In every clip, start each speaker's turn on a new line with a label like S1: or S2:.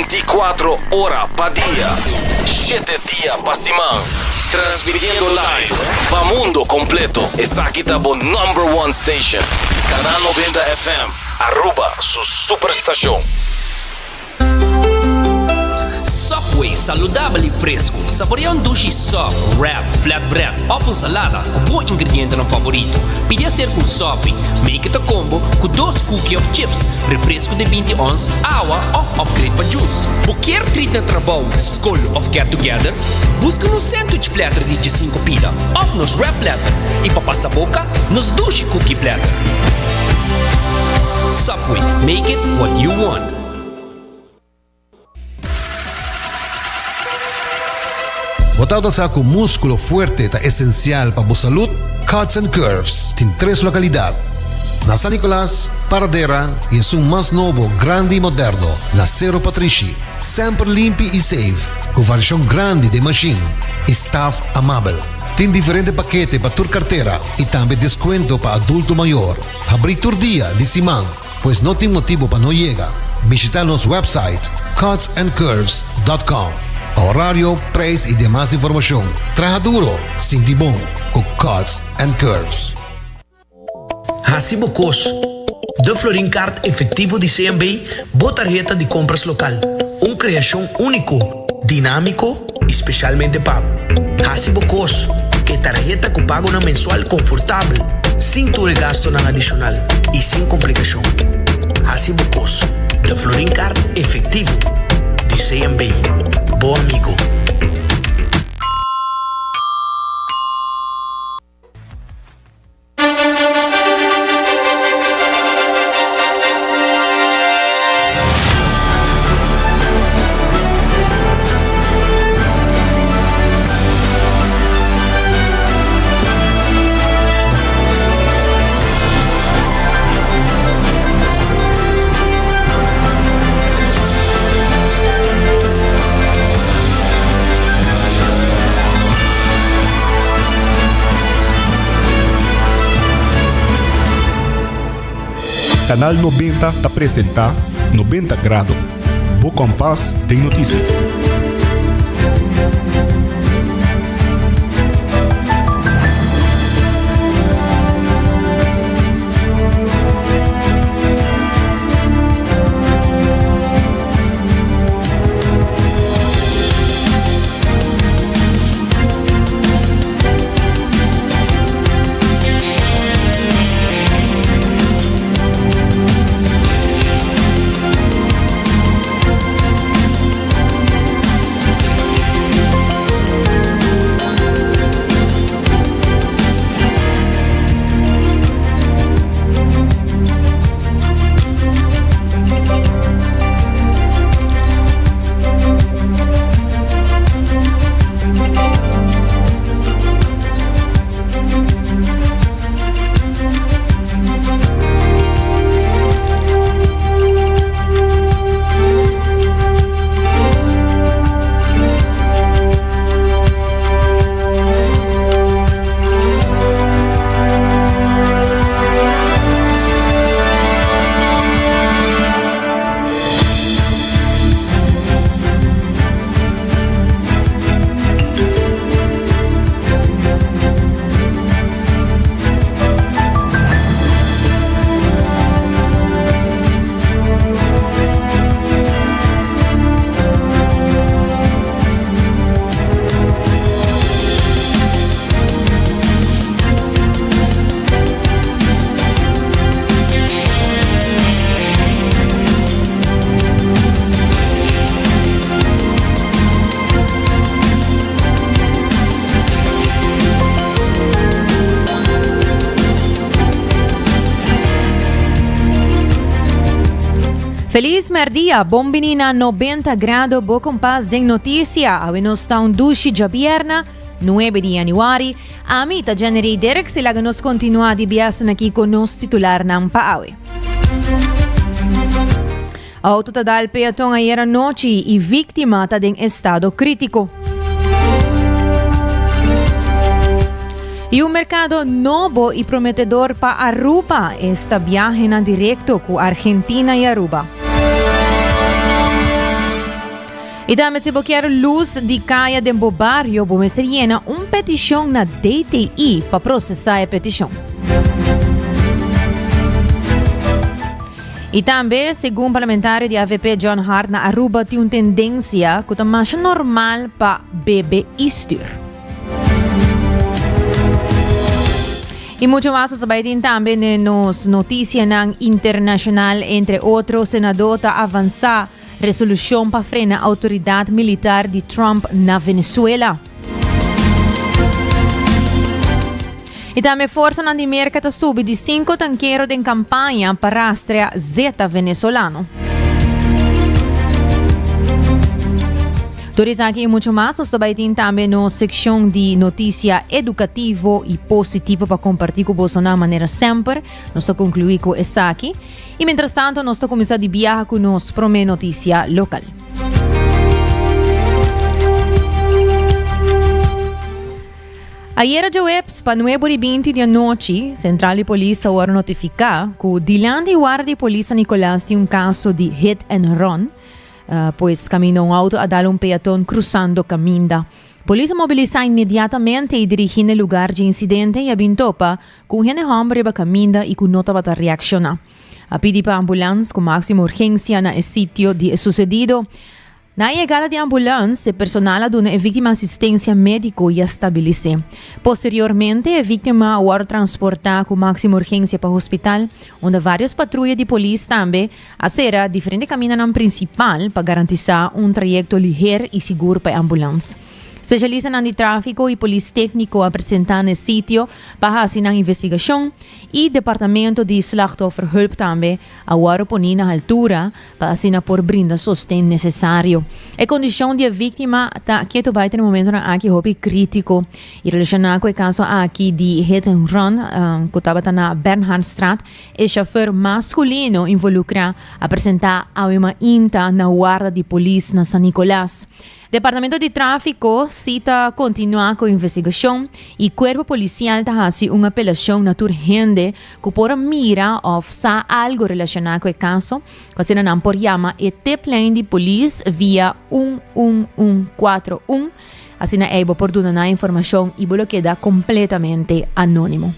S1: 24 ora pa dia, shete dia pa siman. Transmitiendo live pa mundo completo. Esaki ta bo number one station. Canal 90 FM, Aruba su superstacion.
S2: Subway, saludabel y fresco. Saborea un dushi sub, wrap, flatbread of un salada cu bo ingredientenan favorito. Pidi acerca un sopi. Make it a combo cu dos cookie of chips, refresco di binti ons, awa of upgrade pa juice. Bo kier treat na trabou, scol of get together? Busca nos sandwich platter di djesinco pida of nos wrap platter y pa pasa boca, nos dushi cookie platter. Subway, make it what you want.
S3: Bo tabata sa ku múskulo fuerte ta esensial pa bo salud? Cuts and Curves tin tres lokalidat, na San Nicolas, Paradera i esun mas nobo, grandi i moderno, na Sero Patrishi. Semper limpi i safe, ku variashon grandi den mashin i staf amabel. Tin diferente pakete pa tur kartera i tambe deskuento pa adulto mayor. Habrí tur dia di siman. Pues no tin motibo pa no yega. Bishita nos website cutsandcurves dot com pa horario, prijs y demas informacion. Traha duro, sinti bon cu Cuts and Curves.
S4: Hasi bo kos. De Florin Card Efectivo di CMB, bo tarheta di compras local. Un creacion unico, dinamico y specialmente pa bo. Hasi bo kos. E tarheta ku pagonan mensual konfortabel, sin tur e gastonan adishonal i sin komplikashon. Hasi bo kos. De Florin Card Efectivo di CMB. Bo amigo.
S5: Canal 90 ta presenta 90 Grado, bo kompas den noticia.
S6: Feliz merdia, bon bini na 90 grado bo kompas den noticia. Awe nos ta un dushi djabierna, 9 di januari. Ami ta Jenny Derks y laga nos continua di biasen aki con nos titularnan pa awe. Auto ta dal peaton ayer anochi y victima ta den estado critico. Y un mercado nobo y prometedor pa Aruba, esta viajenan directo cu Argentina y Aruba. Y tambe si bo kier luz di caya den bo bario, bo mester yena un peticion na DTI pa procesa e peticion. Y tambe, segun parlamentario di avp John Hart na Aruba tin un tendencia cu ta masha normal pa bebe y stuur. Y mucho mas nos bay tin tambe den nos noticianan internacional, entre otro, Senado ta avansa Resolushon pa frena outoridat militar di Trump na Venezuela. I tambe forsanan di Merka ta subi di sinku tankero den kampaña pa rastrea zeta venezolano. Tur esaki i mucho mas nos ta bai tin tambe nos sekshon di notisia edukativo i positivo pa kompartí ku bosonan manera semper. Nos ta konkluí ku esaki. Y mientras tanto nos ta cuminsa di biaha cu nos prome noticia local. Ayera djaweps pa nuebe ora y binti di anochi, Central di Polis a wòrdu notifiká ku dilanti warda di polis San Nicolas tin un kaso di hit and run, pues kaminda un outo a dal un peaton krusando kaminda. Polis a mobilisá inmediatamente i dirigí na e lugar dje insidente i a bin topa ku un hende hòmber riba kaminda i ku no tabata reakshoná. A pidi pa ambulans ku máksimo urgensia na e sitio di e susedido. Na e yegada di ambulans, e personal a duna e víktima asistensia médiko i a stabilis'é. Posteriormente, e víktima a wòrdu transportá ku máksimo urgensia pa hospital, unda vários patruya di polis tambe A sera diferente kamindanan prinsipal pa garantisá un trayekto liher i sigur pa e ambulans. Spesialistanan di tráfiko i polis tékniko a presentá na e sitio pa hasi nan investigashon i Departamento di Slachtofferhulp tambe a wòrdu poní na haltura pa asina por brinda sosten nesesario. E kondishon di e víktima ta ketu bai te na momentonan aki hopi krítiko i relashoná ku e kaso aki di hit and run ku tabata na Bernhardstraat. E shofer maskulino involukrá a presentá awe mainta na warda di polis na San Nicolas. Departamento di Tráfiko si ta kontinuá ku investigashon i kuerpo polisial ta hasi un apelashon na tur hende ku por a mira òf sa algu relashoná ku e kaso, ku asina nan por yama e tiplijn di polis via un un un kuatro un. Asina ei bo por duna nan informashon i bo lo keda kompletamente anónimo.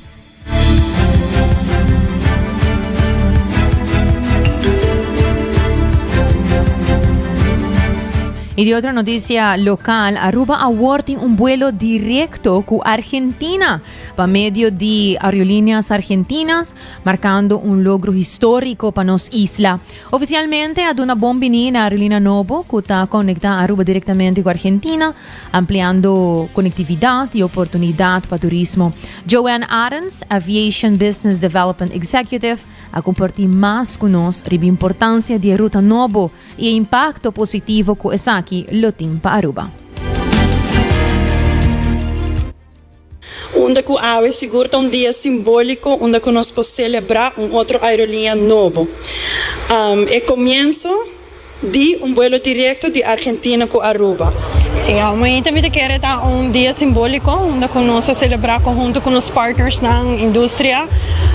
S6: Y di otro noticia local, Aruba awor tin un vuelo directo cu Argentina pa medio di Aerolíneas Argentinas, marcando un logro histórico pa nos isla. Oficialmente a duna bon bini na aerolínea nobo cu ta conecta Aruba directamente cu Argentina, ampliando conectividad y oportunidad pa turismo. Joanne Arends, Aviation Business Development Executive, a comparti mas cu nos riba importancia di e ruta nobo y e impacto positivo cu esaki lo tin pa Aruba.
S7: Unda cu awe sigur ta un dia simbolico unda cu nos por celebra un otro aerolinea nobo. E comienzo di un vuelo directo di Argentina cu Aruba. Sí, awe mi ta kere ta un dia simbolico unda cu nos a celebra conhunto cu nos partnersnan, industria,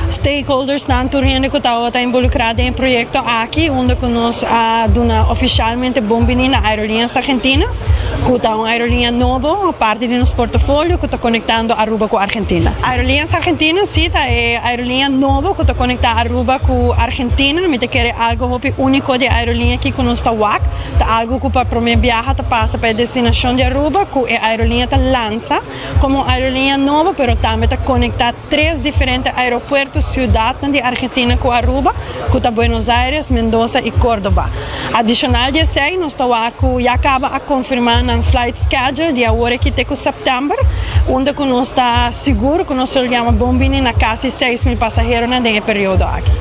S7: stakeholdersnan, tur hende cu tabata involucra den e proyecto aki, unda cu nos a duna oficialmente bon bini na Aerolíneas Argentinas. Cu ta un aerolinea nobo, parti di nos portofolio cu ta conectando Aruba cu Argentina. Aerolíneas Argentinas si ta e aerolinea nobo cu ta conecta Aruba cu Argentina. Mi ta kere algo hopi unico di e aerolinea aki cu nos ta wak. Ta algo cu pa prome biaha ta pasa pa e destinacion di Aruba cu e aerolinea ta lansa como un aerolinea nobo pero tambe ta conecta tres diferente aeropuerto ciudadnan di Argentina cu Aruba, cu ta Buenos Aires, Mendoza y Cordoba. Adicional di esey, nos ta wak cu ya caba a confirma nan flight schedule di awor aki te cu september, unda cu nos ta sigur cu nos lo yama bon bini na casi 6000 pasaheronan den e periodo aki.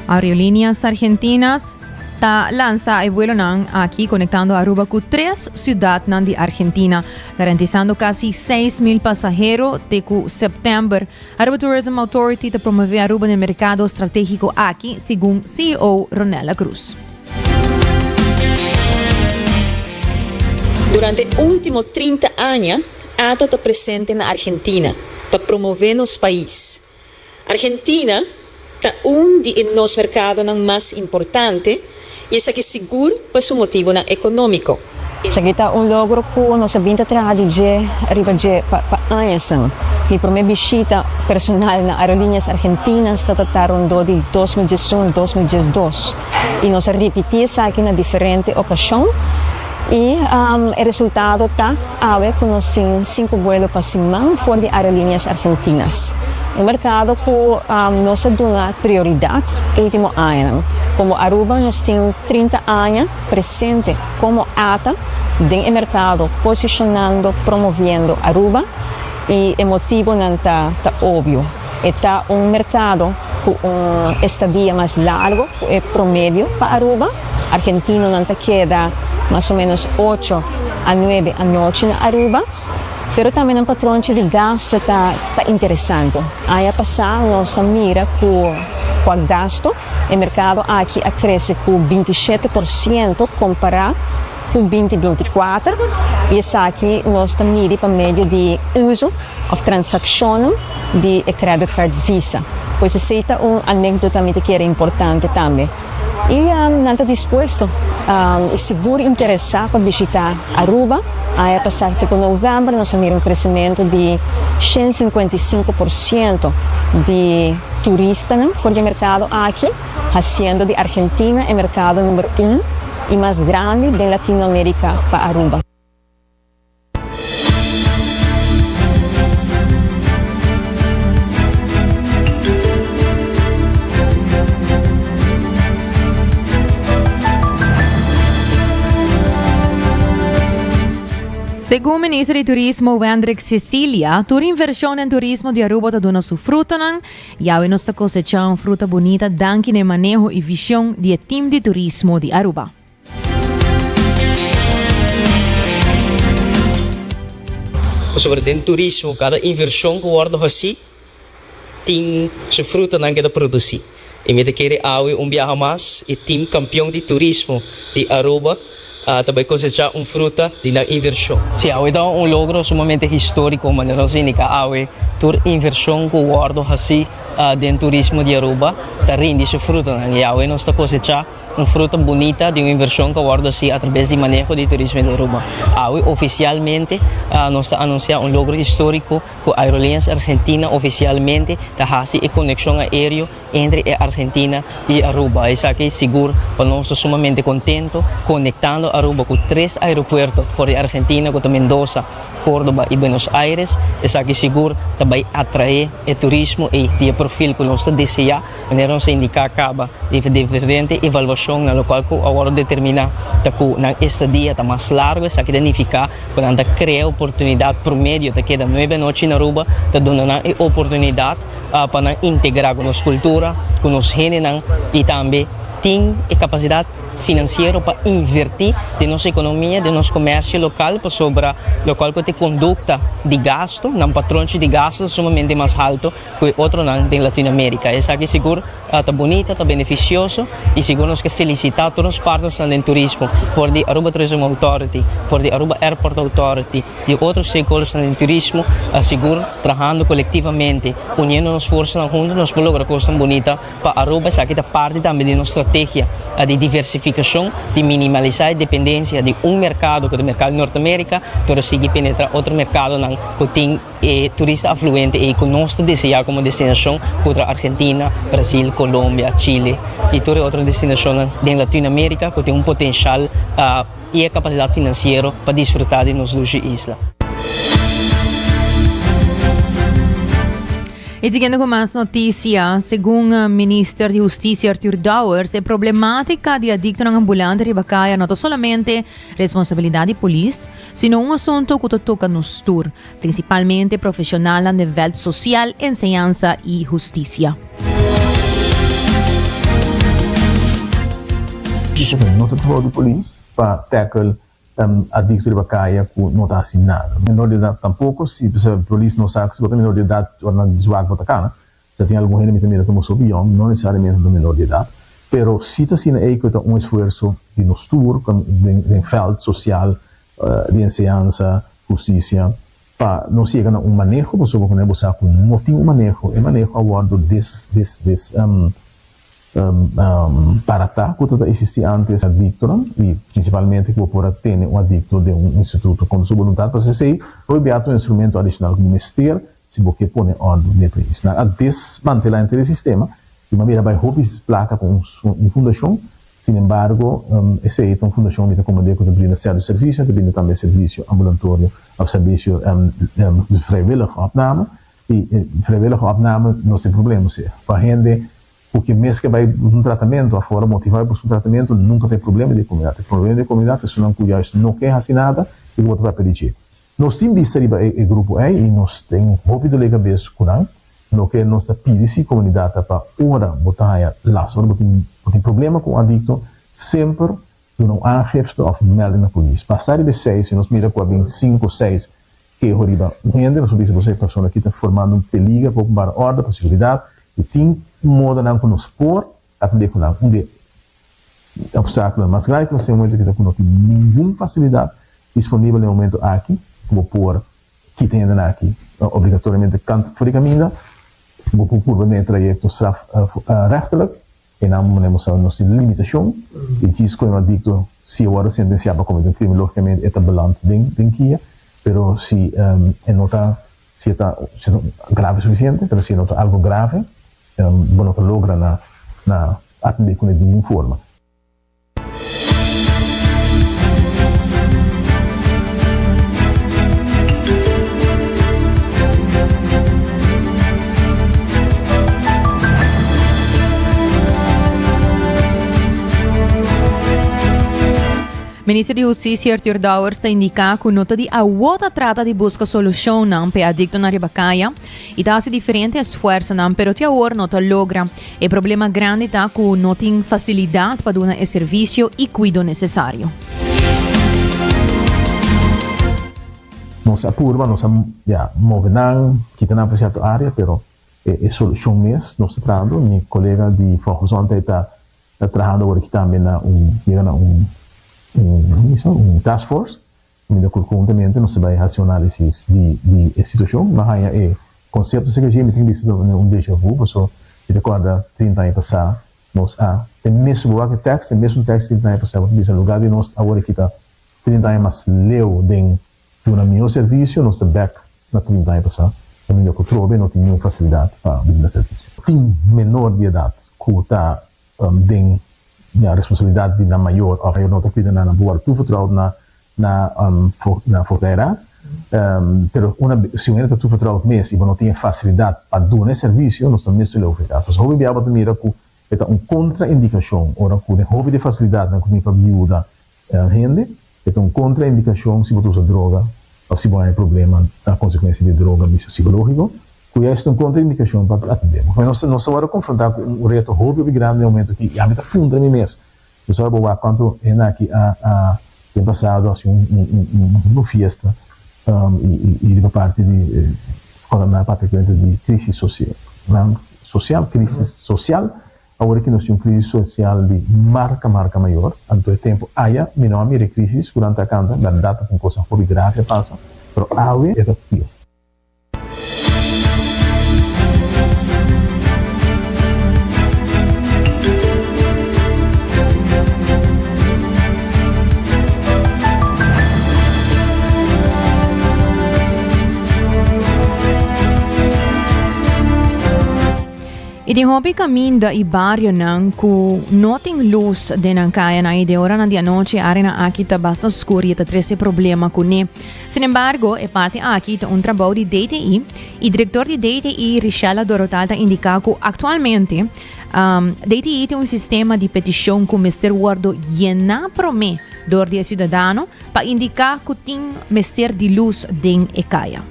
S6: Aerolíneas Argentinas ta lansa e vuelonan aki konektando Aruba ku tres siudatnan di Argentina, garantisando kasi 6.000 pasahero te ku sèptèmber. Aruba Tourism Authority ta promove Aruba den merkado stratégiko aki, segun CEO Ronella Cruz.
S8: Durante último 30 aña, ata ta presente na Argentina pa promove nos pais. Argentina ta un di e nos mercadonan mas importante y esaki sigur pa su motibonan economico.
S9: Esaki ta un logro cu nos a bin ta traha di dje riba dje pa añasnan. Mi prome bishita personal na Aerolíneas Argentinas ta ta rondó di 2011, 2012 y nos a ripiti esaki na diferente ocasion y e resultado ta awe cu nos tin cinco vuelo pa siman for di Aerolíneas Argentinas. Un mercado cu nos a duna prioridad ultimo añanan. Como Aruba nos tin 30 aña presente como ata den e mercado posicionando, promoviendo Aruba y e motibonan ta ta obvio. E ta un mercado cu un estadia mas largo cu e promedio pa Aruba. Argentinonan ta keda mas o menos ocho a nuebe anochi na Aruba. Pero tambe nan patronchi di gasto ta ta interesante. Aña pasá nos a mira ku kua gasto e merkado aki a krese ku 27% kompará ku 2024 i esaki nos ta midi pa medio di uso òf transakshonnan di e credit card Visa. Pues esei ta un anekdota mi ta kere importante tambe. I nan ta dispuesto i sigur interesá pa bishitá Aruba. Aña pasá te ku novèmber nos a mira un kresementu di 155% di turistanan for di e merkado aki, hasiendo di Argentina e merkado number un i mas grandi den Latinoamérika pa Aruba.
S6: Segun Minister di Turismo Wendrick Cecilia, tur inversion den turismo di Aruba ta duna su frutonan. Yawe nos ta cosecha un fruta bunita danki na e maneho y vision di e team di turismo di Aruba.
S10: Pasobra den turismo kada invershon ku wòrdu hasí tin su frutanan ku e ta produsí. I mi ta kere awe un biaha mas e tim kampion di turismo di Aruba ta bai kosechá un fruta di nan invershon. Sí, awe ta un logro sumamente históriko, manera nos a indiká awe tur invershon ku wòrdu hasí den turismo di Aruba ta rindi su frutanan i awe nos ta kosechá Un fruta bunita di un inversion cu a wordo haci atrabes di maneho di turismo di Aruba. Awe oficialmente nos ta anuncia un logro historico cu Aerolíneas Argentina oficialmente ta haci e conexion aereo entre e Argentina y Aruba. Esaki sigur pa nos ta sumamente contento conectando Aruba cu tres aeropuerto for di Argentina cu ta Mendoza, Córdoba y Buenos Aires. Esaki sigur ta bay atrae e turismo ey di e profil cu nos ta desea. Manera nos a indiká kaba di diferente evaluashon na lokual ku a wòrdu determiná ta ku nan estadia ta mas largu, esaki ta nifiká ku nan ta krea oportunidat promedio ta keda nuebe anochi na Aruba, ta duna nan e oportunidat pa nan integrá ku nos kultura, ku nos hendenan i tambe tin e kapasidat finansiero pa invertí den nos ekonomia, den nos komersio lokal pasobra lokual ku ta e kondukta di gastu, nan patronchi di gastu ta sumamente mas haltu. ku e otronan den Latinoamérika. Esaki sigur ta bunita, ta benefisioso i sigur nos ke felisitá tur nos partnersnan den turismo, for di Aruba Tourism Authority, for di Aruba Airport Authority, di otro stakeholdersnan den turismo, sigur trahando kolektivamente, uniendo nos forsanan huntu nos por logra kosnan bunita pa Aruba. Esaki ta parti tambe di nos strategia di diversifikashon, di minimalisá e dependensia di un merkado ku ta e merkado di Norteamérika, pero sigui penetrá otro merkadonan ku tin. E turista afluente ei ku nos ta deseá komo destinashon ku tra Argentina, Brasil, Colombia, Chile i tur e otro destinashonnan den Latinoamérika ku tin un potenshal i e kapasidat finansiero pa disfrutá di nos lushi isla.
S6: I siguiendo ku mas notisia, segun Minister di Hustisia Arthur Dowers, e problematika di adiktonan ambulante riba kaya no ta solamente responsabilidat di polis, sino un asunto ku ta toka nos tur, prinsipalmente profeshonalnan den vèlt sosial, enseñansa i hustisia.
S11: No ta trabou di polis pa tackle adicto riba caya cu no ta haci nada. Menor di edad tampoco, si polis no sa si bo ta menor di edad ora nan zwak bo ta cana. Sa tin algun hende mi ta mira ta mostr'o biyon, no necesariamente ta menor di edad, pero si ta asina ey cu ta un esfuerso di nos tur den veld social di enseñansa, husticia. Pa nos yega na un maneho, pasobra ku bo sa ku no tin un maneho, e maneho a wòrdu des des des baratá ku ta ta eksistí ántes adiktonan i prinsipalmente ku bo por a tene un adikto den un instituto kontra su boluntat. Pasobra esei hopi bia ta un instrumento adishonal ku bo mester si bo ke pone òrdu den e pais. Nan a desmantelá henter e sistema i m'a mira bai hopi plaka pa un fundashon. Sin embargo, esei ta un fundashon mi ta komprendé ku ta brinda sèrto servisio, ta brinda tambe servisio ambulantorio òf servisio di vrijwillige opname. I e vrijwillige opname no tin problema, osea, pa hende ku ke mes ke bai un tratamentu òf ora motivá bai buska un tratamentu nunka ta e problema di e komunidat. E problema di e komunidat ta esunnan ku juist no ke hasi nada i ku bo ta papia di dje. Nos tin bista riba e grupo ei i nos tin hopi dolé kabes ku nan. Loke nos ta pidi si komunidat ta pa ora bo ta haña las, ora bo tin bo tin problema ku un adikto, semper duna un aangifte òf mèlde na polis. Pasa riba e seis, si nos mira ku a bin sinku o seis keho riba un hende, nos por bisa bo e persona aki ta formando un peliger pa openbare orde, pa seguridat, i tin modanan ku nos por atendé ku nan. Un di e opstákulonan mas grandi ku nos tin e momento aki ta ku no tin ningun fasilidat disponibel na e momento aki ku bo por kita hendenan aki obligatoriamente kant for di kaminda. Bo por purba den e trayekto strafrechtelijk e nan manera bo sa nos tin limitashon i djis ku e un adikto si e wòrdu sentensiá pa komete un krimen lógikamente e ta beland den den kia pero si e no ta si e ta si e ta grave sufisiente pero si e no ta algo grave bo no ta logra na na atendé kuné di ningun forma.
S6: Minister di Hustisia Arthur Dowers ta indiká ku no ta di awo ta trata di buska solushonnan pa e adiktonan riba kaya i ta hasi diferente esfuersonan pero te awor no ta logra. E problema grandi ta ku no tin fasilidat pa duna e servisio i kuido nesesario.
S11: Nos a purba, nos a ya move nan, kita nan pa sierto area, pero e e solucion mes nos ta trahando. Mi colega di Volksgezondheid ta ta trahando awor aki tambe na un yega na un un un task force Mi ta kur konhuntamente nos ta bai hasi un análisis di di e situashon. Mi a haña e konsepto esaki dje, mi tin bisa ta un deja vu, paso mi ta kòrda trinta aña pasá nos a e mesun, bo wak e tèks, e mesun tèks trinta aña pasá, bo ta bisa lugá di nos awor aki ta trinta aña mas leu den duna mihó servisio, nos ta bèk na trinta aña pasá, kaminda ku trobe no tin niun fasilidat pa brinda servisio. Tin menor di edat ku ta den ya responsabilidad di nan mayor of mayor no ta cuida nan, nan por worde toevertrouwd na na na voogdijraad. Pero una si un hende ta toevertrouwd mes y bo no tin e facilidad pa duna e servicio, nos ta mes lo obliga. Pues hopi bia bo ta mira cu e ta un contraindicacion ora cu den hopi di e facilidadnan cu tin pa yuda hende, e ta un contraindicacion si bo ta usa droga of si bo haña problema a consecuencia di droga bisa psicologico, cu ya esta un contraindicacion pa atende bo. Nos nos ta worde confronta cu un reto hopi hopi grandi den momento aki y ami ta puntra mi mes, bo sabe bo wak cuanto hende aki a a den pasado haci un un un un fiesta y y riba parti di ora nan a papia cuenta di crisis social, social, crisis social. Awor aki nos tin un crisis social di marca marca mayor, anto e tempo aya mi no a mira e crisis cu nan ta canta, berdad ta un cosa hopi grave a pasa, pero awe e ta pio.
S6: I tin hopi kaminda i barionan ku no tin lus den nan kayanan i den oranan di anochi e areanan aki ta basta skur i e ta trese problema kuné. Sin embargo, e parti aki ta un trabou di DTI i direktor di DTI Richella Dorotal ta indiká ku aktualmente DTI tin un sistema di petishon ku mester wòrdu yená promé dor di e siudadano pa indiká ku tin mester di lus den e kaya.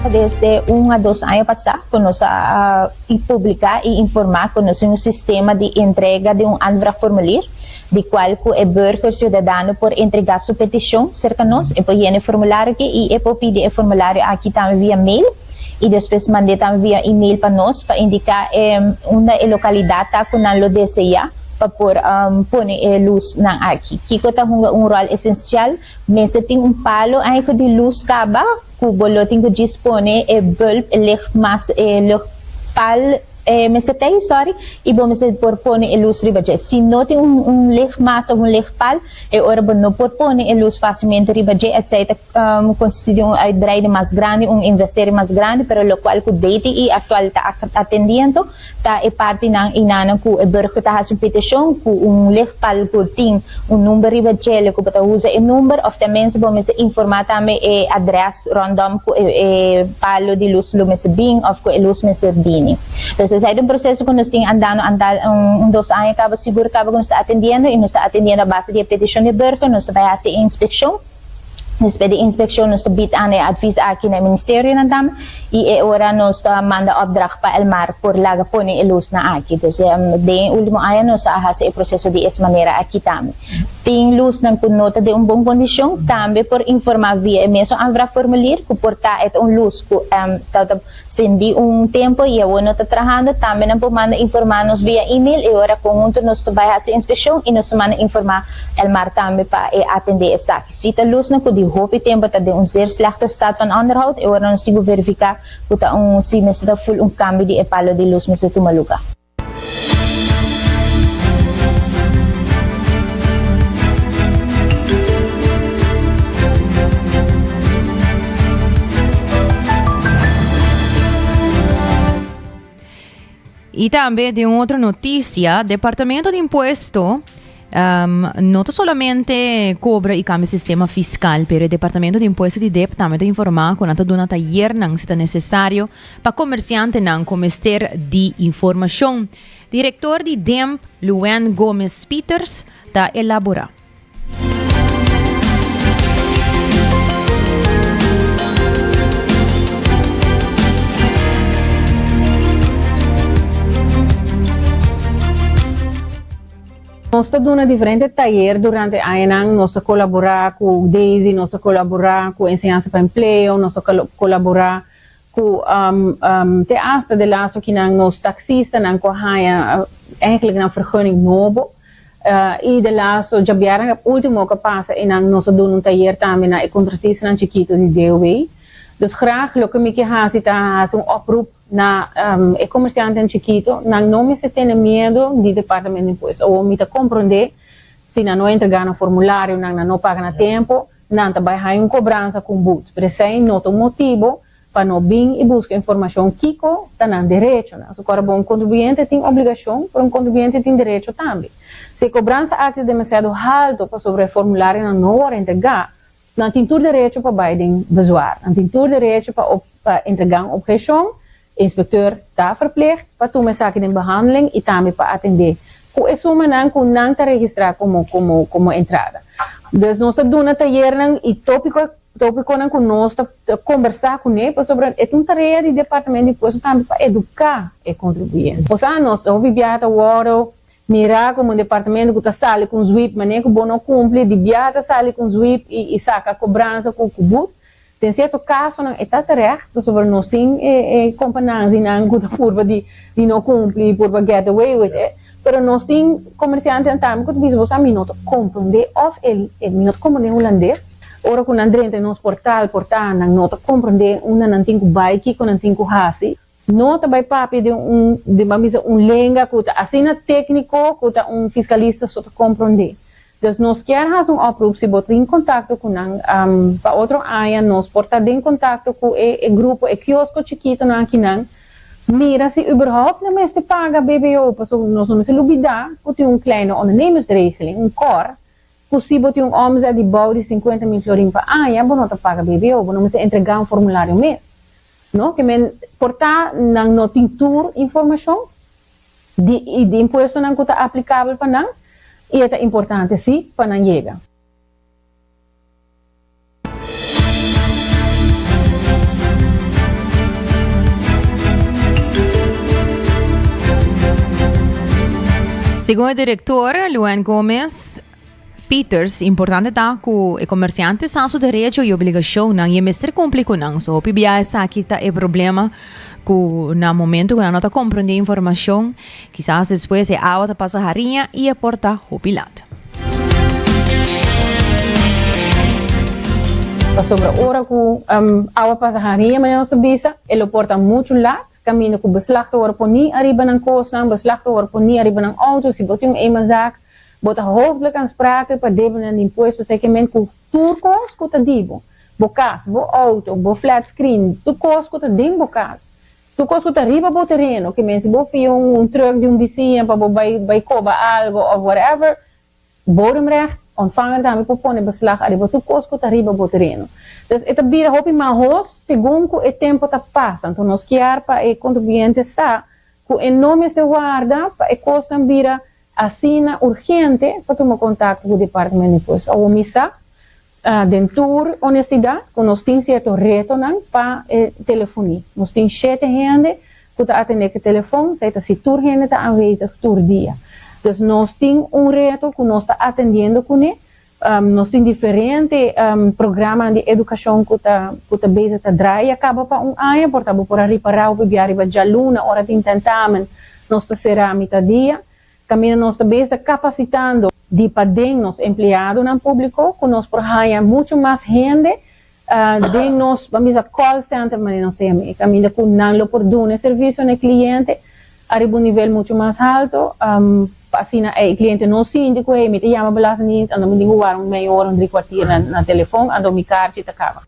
S12: Desde un a dos aña pasá ku nos a publiká i informá ku nos tin un sistema di entrega di un aanvraagformulier di kual ku e burger siudadano por entregá su petishon serka nos. E por yena e formulario aki i e por pidi e formulario aki tambe via mail i despues mand'é tambe via email pa nos pa indiká unda e lokalidat ta ku nan lo deseá. pa por pone e lusnan aki. Kiko ta hunga un ròl esensial? Mester tin un palo eigen di lus kaba ku bo lo tin ku djis pone e bulb, e lichtmast, e luchtpal mester ta ei, sorry, i bo mester por pone e lus riba dje. Si no tin un un lichtmast òf un lichtpal, e ora bo no por pone e lus fásilmente riba dje, esei ta konsistí di un uitbreiding mas grandi, un investering mas grandi, pero lokual ku DTI aktual ta atendiendo ta e partinan einanan ku e burger ta hasi un petishon ku un lichtpal ku tin un number riba djele ku bo ta usa e number òf tenminste bo mester informá tambe e adrès rondom ku e palo di lus lo mester bin òf ku e lus mester bini. Entonces esei ta un proseso ku nos tin andando antal un dos aña kaba sigur kaba ku nos ta atendiendo i nos ta atendiendo a base di e petishon di e burger nos ta bai hasi e inspekshon. Despues di inspekshon nos ta bid aan e advis aki na e ministerionan tambe i e ora nos ta manda opdracht pa Elmar por laga pone e lusnan aki. Dus den e ultimo aña nos a hasi e proseso di es manera aki tambe. Tin lusnan ku no ta den un bon kondishon tambe por informa via e mesun aanvraagformulier ku por ta e ta un lus ku ta ta sindi un tempo i awor no ta trahando tambe nan por manda informa nos via email e ora konhunto nos ta bai hasi inspekshon i nos ta manda informa Elmar tambe pa e atende esaki. Si ta lusnan ku di hopi tempo ta den un zeer slechte staat van onderhoud e ora nos tin ku verifika ku ta un si mester ta ful un kambio di e palo di lus mester tuma luga.
S6: Y tambe den otro noticia, Departamento di Impuesto um, no ta solamente cobra y cambia sistema fiscal, pero e Departamento di Impuesto di DEP tambe ta informa cu nan ta duna tayernan si ta necesario pa comerciantenan cu mester di informacion. Director di DEMP, Luann Gomez Pieters, ta elabora.
S13: Nos ta duna diferente tayer durante añanan, nos ta kolaborá ku Daisy, nos ta kolaborá ku Enseñansa pa Empleo, nos ta kolaborá ku te asta de laatste kinan nos taksistanan ku a haña eigenlijk nan vergunning nobo i de laatste djabièrnè ultimo ku a pasa einan nos a duna un tayer tambe na e kontratistanan chikito di DOW. Dus graag loke mi ke hasi ta hasi un oproep na e komersiantenan chikito, nan no mester tene miedu di departamento di impuesto. Awor mi ta komprondé si nan no entregá nan formularionan, nan no paga na tempo, Nan ta bai haña un kobransa ku un but, pero esei no ta un motibu pa no bin i buska informashon kiko ta nan derechonan. So kòrda bo, un kontribuyente tin obligashon, pero un kontribuyente tin derecho tambe. Si e kobransa aki ta demasiado haltu pasobra e formularionan no wòrdu entregá, nan tin tur derecho pa bai den bezwaar. Nan tin tur derecho pa pa entregá un obheshon E inspecteur ta verplicht pa tuma esaki den behandeling y tambe pa atende cu e sumanan cu nan ta registra como como como entrada. Dus nos ta duna tayernan y topico topiconan cu nos ta combersa cune pasobra e ta un tarea di Departamento di Impuesto tambe pa educa e contribuyente. Osea nos hopi biaha ta worde mira como un departamento cu ta sali cu un zwip manera cu bo no cumpli di biaha ta sali cu un zwip y y saca cobransa cu cu boet. Den sierto kasonan e ta terecht, pasobra nos tin e e kompanansinan ku ta purba di di no kumpli, purba get away with it, pero nos tin komersiantenan tambe ku ta bisa bo sa mi no ta komprondé òf e e mi no ta komprondé hulandes, ora ku nan drenta nos portal por ta nan no ta komprondé unda nan tin ku bai, kiko nan tin ku hasi. No ta bai papia den un den ban bisa un lenga ku ta asina tékniko ku ta un fiskalista so ta komprondé. Dus nos kier hasi un oproep si bo tin kontakto ku nan pa otro aña nos por ta den kontakto ku e e grupo e kiosko chikitonan akinan mira si überhaupt nan mester paga BBO pasobra nos no mester lubida ku tin un kleine ondernemersregeling un kor ku si bo tin un omzet di bou di 50.000 florin pa aña bo no ta paga BBO bo no mester entrega un formulario mes. No, ke men por ta nan no tin tur informashon di i di impuestonan ku ta aplikabel pa nan i e ta importante si pa nan yega.
S6: Segun e direktor, Luann Gomez, Peters, importante ta ku e komersiante sa su derecho i obligashonnan i e mester kumpli ku nan. So hopi bia esaki ta e problema. ku na momento ku nan no ta komprondé informashon, kisas despues e awa ta pasa hariña i e por ta hopi lat.
S13: Pasobra ora ku awa pasa hariña, manera nos ta bisa, e lo por ta muchu lat, kaminda ku beslag ta wòrdu poní ariba nan kosnan, beslag ta wòrdu poní ariba nan outo. Si bo tin un eenmanszaak, bo ta hoofdelijk aansprakelijk pa debe nan di impuesto, sekermente ku tur kos ku ta di bo, bo kas, bo outo, bo flat screen, tur kos ku ta den bo kas, tur kos ku ta riba bo tereno, ke men si bo fia un truck di un bisiña pa bo bai bai koba algo of whatever, bodemrecht ontvanger tambe por pone beslag ariba tur kos ku ta riba bo tereno. Dus e ta bira hopi mahos segun ku e tempo ta pasa. Anto nos kier pa e kontribuyente sa ku e no mester warda pa e kosnan bira Asina urgente pa tuma kontakto ku Departamento di Impuesto. Awor mi sa, den tur honestidat, ku nos tin sierto retonan pa e telefonie. Nos tin shete hende ku ta atendé ku e telefon, esei ta si tur hende ta aanwezig tur dia. Dus nos tin un reto ku nos ta atendiendo kuné. Nos tin diferente programanan di edukashon ku ta ku ta bezig ta draai a kaba pa un aña, por ta bo por a ripará hopi bia riba djaluna ora tin tentamen nos ta será mitad dia. Kaminda nos ta bezig ta kapasitando di paden nos empleadonan públiko ku nos por haña muchu mas hende den nos ban bisa call center manera nos ta yam'é, kaminda ku nan lo por duna e servisio na e kliente ariba un nivel muchu mas halto pa asina e kliente no sinti ku hey mi ta yama Belastingdienst anto mi tin ku wara un mei ora un dri kwartier na telefon anto mi karchi ta kaba.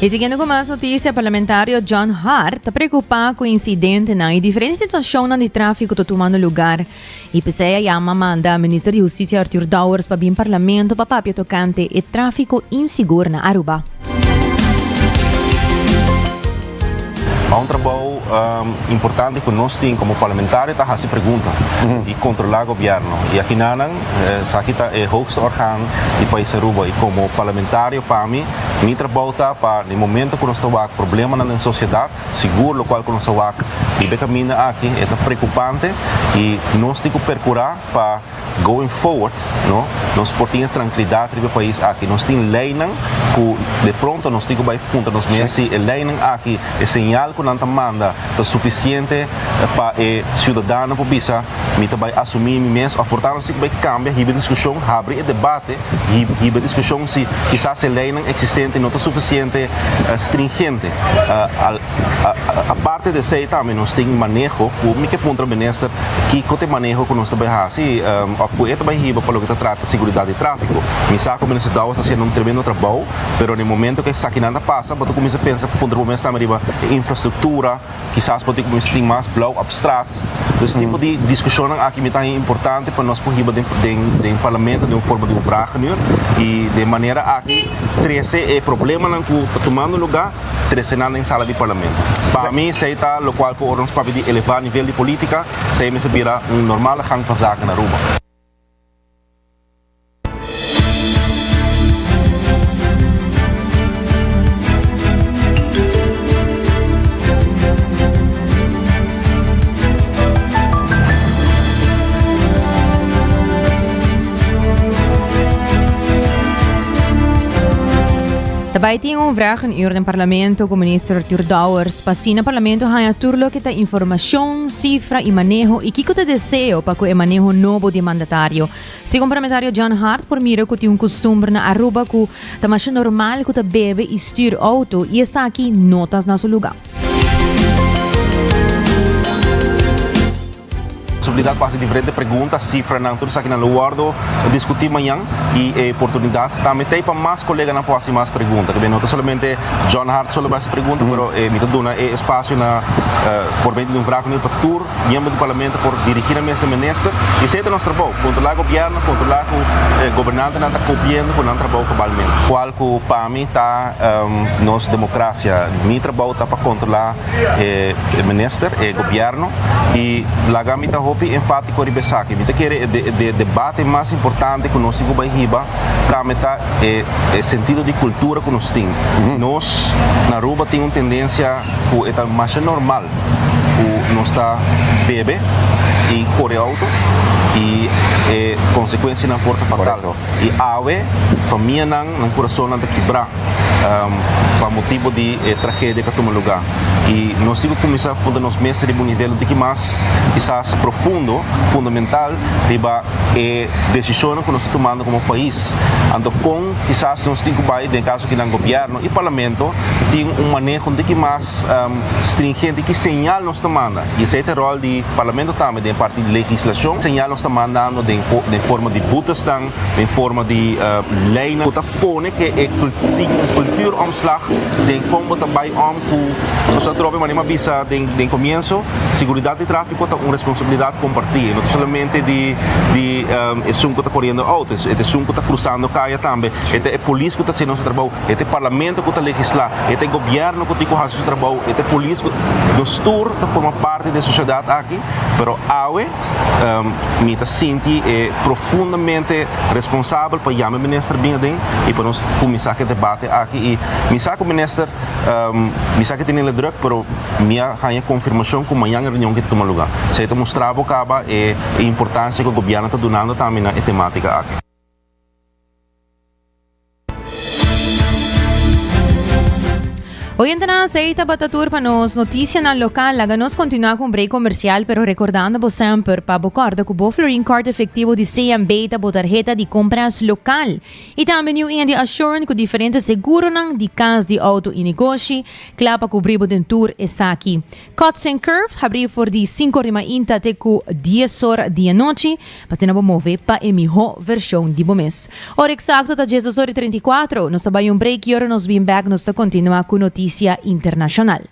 S6: Y siguiendo cu mas noticia, parlamentario John Hart ta preocupa cu incidentenan y diferente situacionnan di trafico ta tumando lugar. Y p'esey a yama manda Minister di Husticia Arthur Dowers pa bin Parlamento pa papia tocante e trafico insigur na Aruba.
S14: Ma un trabou importante ku nos tin komo parlamentario ta hasi pregunta i kontrolá gobièrnu. I akinanan esaki ta e hoogste orgaan di pais Aruba i komo parlamentario pa mi, mi trabou ta pa den momento ku nos ta wak problemanan den sosiedat, sigur lokual ku nos ta wak riba e kaminda aki e ta preokupante i nos tin ku perkurá pa Going forward, no, nos por tin e trankilidat riba e pais aki. Nos tin leinan ku de pronto nos tin ku bai puntra nos mes si e leinan aki, e señal ku nan ta manda ta sufisiente pa e siudadano por bisa mi ta bai asumí mi mes òf por ta nos tin ku bai kambia, hiba e diskushon, habri e debate, hiba e diskushon si kisas e leinan eksistente no ta sufisiente stringente. Aparte di esei tambe nos tin maneho ku mi ke puntra minister kiko ta e maneho ku nos ta bai hasi òf ku e ta bai hiba pa loke ta trata seguridat di tráfiko. Mi sa ku minister Dowers ta hasiendo un tremendo trabou pero na e momento ku esakinan ta pasa bo ta kuminsá pensa puntra bo mes tambe riba e infrastruktura, kisas bo tin kuminsá tin mas blauw op straat. Dus tipo di diskushonnan aki mi ta haña importante pa nos por hiba den den parlamento den un forma di un vragenuur i den manera aki trese e problemanan ku ta tumando lugá trese nan den sala di parlamento. Pa mi esei ta lokual ku ora nos papia di elevá nivel di polítika, esei mester bira un normale gang van zaken na Aruba.
S6: Ta bai tin un vragenuur den Parlamento ku Minister Arthur Dowers pa asina Parlamento haña tur loke ta informashon, sifra i maneho i kiko ta deseo pa ku e maneho nobo di e mandatario. Segun Parlamentario John Hart por mira ku tin un kustumber na Aruba ku ta masha normal ku ta bebe i stuur outo i esaki no ta na su lugá.
S14: Posibilidad pa haci diferente pregunta, cifranan, tur esakinan lo wordo discuti mañan y e oportunidad tambe ta ey pa mas coleganan por haci mas pregunta. Kibé no ta solamente John Hart solo por haci pregunta, pero mi ta duna e espacio na por medio di un vraag nu pa tur miembro di parlamento por dirigi nan mes na minister y esey ta nos trabou, controla gobierno, controla cu e gobernantenan ta cumpliendo cu nan trabou cabalmente. Cual cu pa mi ta nos democracia, mi trabou ta pa controla e minister, e gobierno y laga mi ta hopi. hopi enfátiko riba esaki. Mi ta kere e e debate mas importante ku nos tin ku bai hiba tambe ta e e sentido di kultura ku nos tin. Nos na Aruba tin un tendensia ku e ta masha normal ku nos ta bebe i kore outo i e konsekuensianan por ta fatal. I awe famianan nan kurasonnan ta kibrá pa motibu di e tragedia ku a tuma lugá. I nos tin ku kuminsá puntra nos mes riba un nivel un tiki mas kisas profundo, fundamental riba e desishonnan ku nos ta tumando komo pais. Anto kon kisas nos tin ku bai, den e kaso aki nan gobièrnu i parlamento, tin un maneho un tiki mas stringente, ki señal nos ta manda? I esei ta e ròl di parlamento tambe den e parti di legislashon, señal nos ta mandando den forma di butesnan, den forma di leinan ku ta pone ke e tin un cultuuromslag den kon bo ta bai om ku nos atrobe manera mi a bisa den den komienso seguridat di trafiko ta un responsabilidat kompartí e no ta solamente di di esun ku ta koriendo outo e ta esun ku ta krusando kaya tambe e ta e polis ku ta hasiendo su trabou e ta e parlamento ku ta legislá e ta e gobièrnu ku tin ku hasi su trabou e ta e polis ku nos tur ta forma parti di e sosiedat aki pero awe. Mi ta sinti e profundamente responsabel pa yama e minister bin aden y pa nos cuminsa cu e debate aki y mi sa cu minister mi sa cu e tene druk pero mi a haya confirmacion cu mañan e reunion ki ta tuma lugar. Esey ta mustra bo caba e importancia cu gobierno ta dunando tambe na e tematica aki.
S6: Oyentenan esey tabata tur pa nos noticianan local. Laga nos continua cu un break comercial pero recordando bo semper pa bo corda cu bo Florin Card efectivo di CMB ta bo tarheta di compras local. Y tambe New India Assurance cu diferente seguronan di cas, di auto y negoshi cla pa cubri bo den tur esaki. Cuts and Curves habri for di sinku or di mainta te ku dies or di anochi, pa asina bo move pa e mihó vershon di bo mes. Ora eksakto ta diesdos or i 34. Nos ta bai un break i ora nos bin bèk nos ta kontinuá ku notisia internashonal.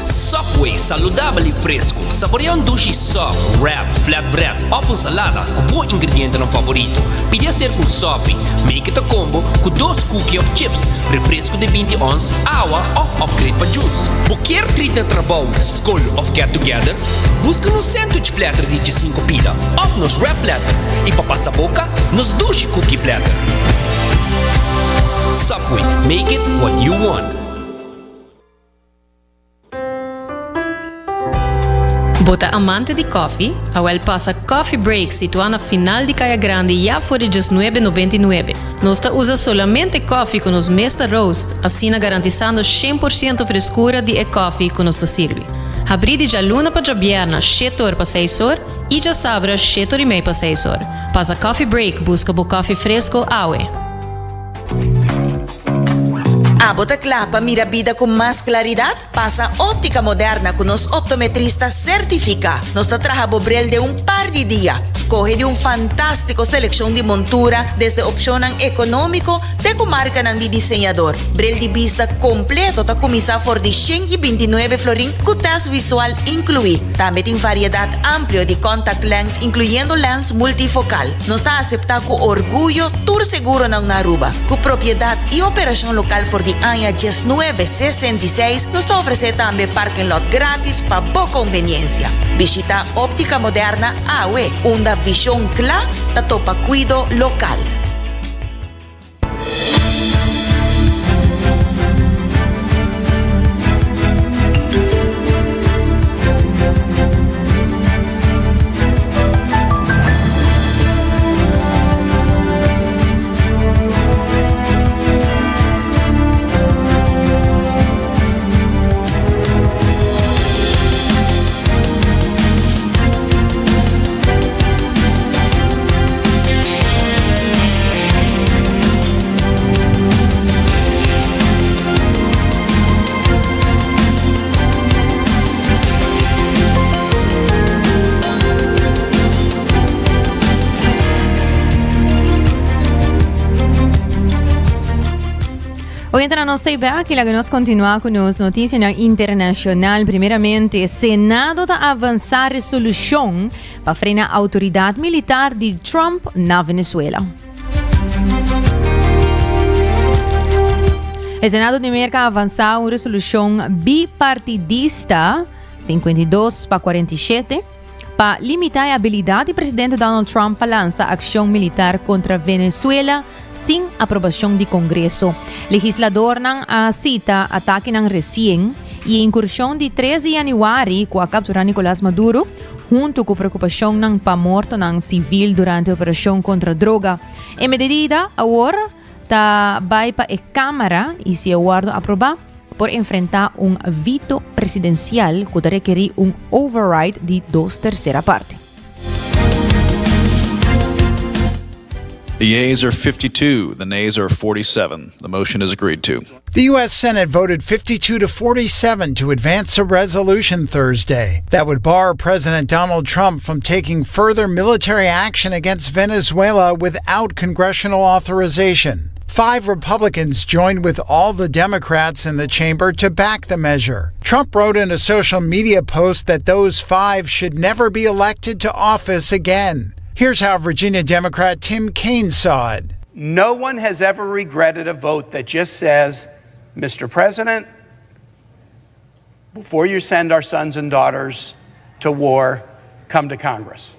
S2: Subway, saludabel i fresku. Saborea un dushi sub, wrap, flatbread òf un salada ku bo ingredientenan favorito. Pidi haser ku un sopi. Make it a combo ku dos cookie òf chips, refresku di 20 ons, awa òf upgrade pa juice. Bo kier treat na trabou, skol òf get together? Buska nos sandwich platter di diesinko pida òf nos wrap platter i pa pasa boka, nos dushi cookie platter. Subway, make it what you want.
S15: Bo ta amante di koffie? Awel pasa Coffee Break situá na final di Kaya Grandi ya for di diesnuebe nobenta i nuebe. Nos ta usa solamente koffie ku nos mes ta roast, asina garantisando shen por siento freskura di e koffie ku nos ta sirbi. Habrí di djaluna pa djabièrna shete or pa seis or i djasabra shete or i mei pa seis or. Pasa Coffee Break buska bo koffie fresko awe.
S16: Abo ta kla pa mira bida ku mas klaridat? Pasa Óptica Moderna ku nos optometrista sertifiká. Nos ta traha bo bril den un par di dia. Skohe di un fantástiko selekshon di montura, desde opshonnan ekonómiko te ku markanan di diseñador. Bril di bista kompleto ta kuminsá for di 129 florin ku tèst visual inkluí. Tambe tin variedat amplio di contact lens inkluyendo lens multifokal. Nos ta aseptá ku orguyo tur seguronan na Aruba. Ku propiedat i operashon lokal for di aña diesnuebe sesenta i seis, nos ta ofresé tambe parking lot gratis pa bo konveniensia. Bishitá Óptica Moderna awe, unda vishon kla ta topa kuido lokal.
S6: Oyentenan nos ta bek y laga nos continua cu nos noticianan internacional. Primeramente, Senado ta avansa resolucion pa frena autoridad militar di Trump na Venezuela. E Senado di Merka a avansá un resolushon bipartidista, 52 pa 47, pa limitá e abilidat di presidente Donald Trump pa lansa akshon militar kontra Venezuela sin aprobashon di Kongreso. Legisladornan a sita atakenan resien i e inkurshon di tres di yanüari ku a kapturá Nicolas Maduro, huntu ku preokupashonnan pa mortonan sivil durante operashon kontra droga. E medida awor ta bai pa e Kámara i si e wòrdu aprobá, por enfrentá un vito presidensial ku ta rekerí un override di dos tersera parti.
S17: The yeas are 52, the nays are 47. The motion is agreed to.
S18: The U.S. Senate voted 52 to 47 to advance a resolution Thursday that would bar President Donald Trump from taking further military action against Venezuela without congressional authorization. Five Republicans joined with all the Democrats in the chamber to back the measure. Trump wrote in a social media post that those five should never be elected to office again. Here's how Virginia Democrat Tim Kaine saw it.
S19: No one has ever regretted a vote that just says, Mr. President, before you send our sons and daughters to war, come to Congress.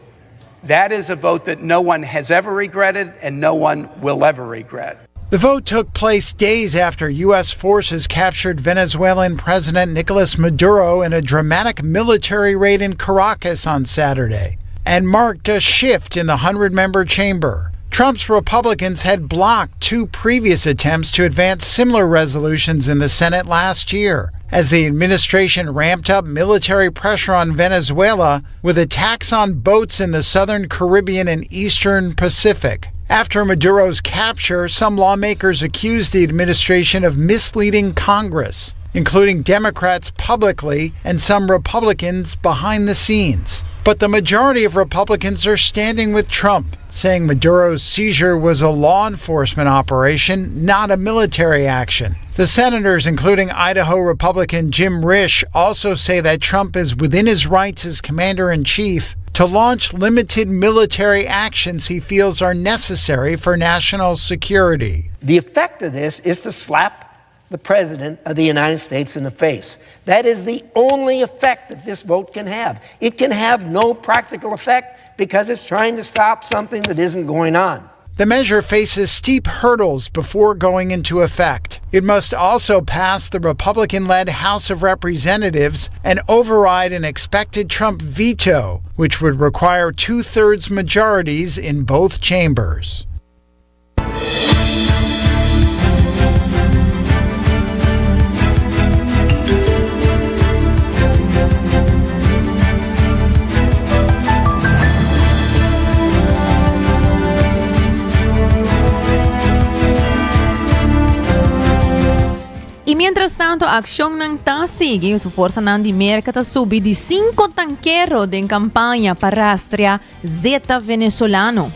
S19: That is a vote that no one has ever regretted and no one will ever regret.
S18: The vote took place days after U.S. forces captured Venezuelan President Nicolas Maduro in a dramatic military raid in Caracas on Saturday and marked a shift in the 100 member chamber. Trump's Republicans had blocked two previous attempts to advance similar resolutions in the Senate last year as the administration ramped up military pressure on Venezuela with attacks on boats in the southern Caribbean and eastern Pacific. After Maduro's capture, some lawmakers accused the administration of misleading Congress, including Democrats publicly and some Republicans behind the scenes. But the majority of Republicans are standing with Trump, saying Maduro's seizure was a law enforcement operation, not a military action. The senators, including Idaho Republican Jim Risch, also say that Trump is within his rights as commander in chief to launch limited military actions he feels are necessary for national security.
S20: The effect of this is to slap the President of the United States in the face. That is the only effect that this vote can have. It can have no practical effect because it's trying to stop something that isn't going on.
S18: The measure faces steep hurdles before going into effect. It must also pass the Republican led House of Representatives and override an expected Trump veto, which would require two thirds majorities in both chambers.
S6: Y mientras tanto accionnan ta sigui, su forsanan di Merca ta subi di cinco tankero den campaña pa rastrea zeta venezolano.